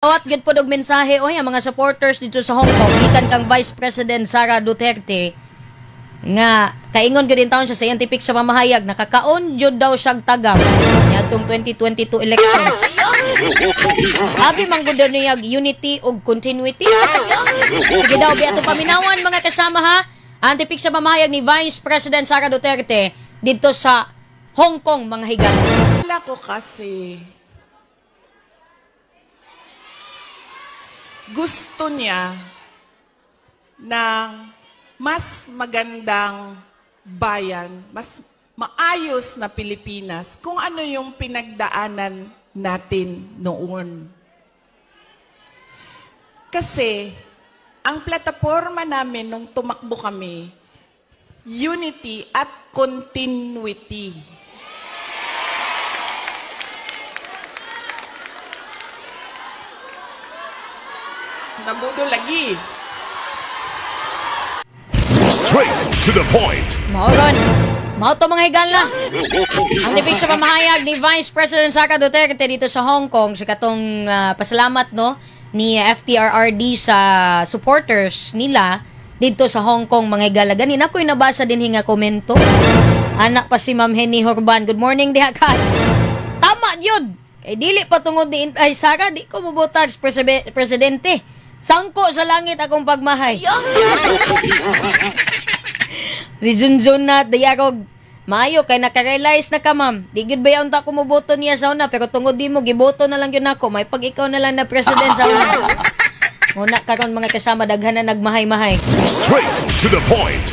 Awat gid pod og mensahe oy ang mga supporters dito sa Hong Kong gikan kang Vice President Sara Duterte nga kaingon gid taon siya sa scientific sa mamahayag nakakaon jud daw siyang tagam niadtong 2022 elections. Abi man gud niya unity ug continuity. Sige daw bi ato paminawan mga kasama ha. Antipik sa mamahayag ni Vice President Sara Duterte dito sa Hong Kong mga higante. Wala ko kasi gusto niya ng mas magandang bayan, mas maayos na Pilipinas kung ano yung pinagdaanan natin noon. Kasi ang plataforma namin nung tumakbo kami, unity at continuity. Nabudo lagi. Straight to the point. Maugon. Mao to mga higala. Ang tipik sa pamahayag ni Vice President Sara Duterte dito sa Hong Kong sa katong pasalamat no ni FPRRD sa supporters nila dito sa Hong Kong mga higala. Ganin ako'y nabasa din hinga komento. Anak pa si Ma'am Henny Horban. Good morning diha kas. Tama yun. Kay dili pa tungod ni Intay Sara, di ko mabutag presidente. Sangko sa langit akong pagmahay. Si Junjun na dayarog. Maayo kay naka-realize na ka ma'am. Di gid ba yaon ta ko moboto niya sa una pero tungod di mo giboto na lang yun ako. May pag ikaw na lang na president sa una. Muna karon mga kasama daghan na nagmahay-mahay. Straight to the point.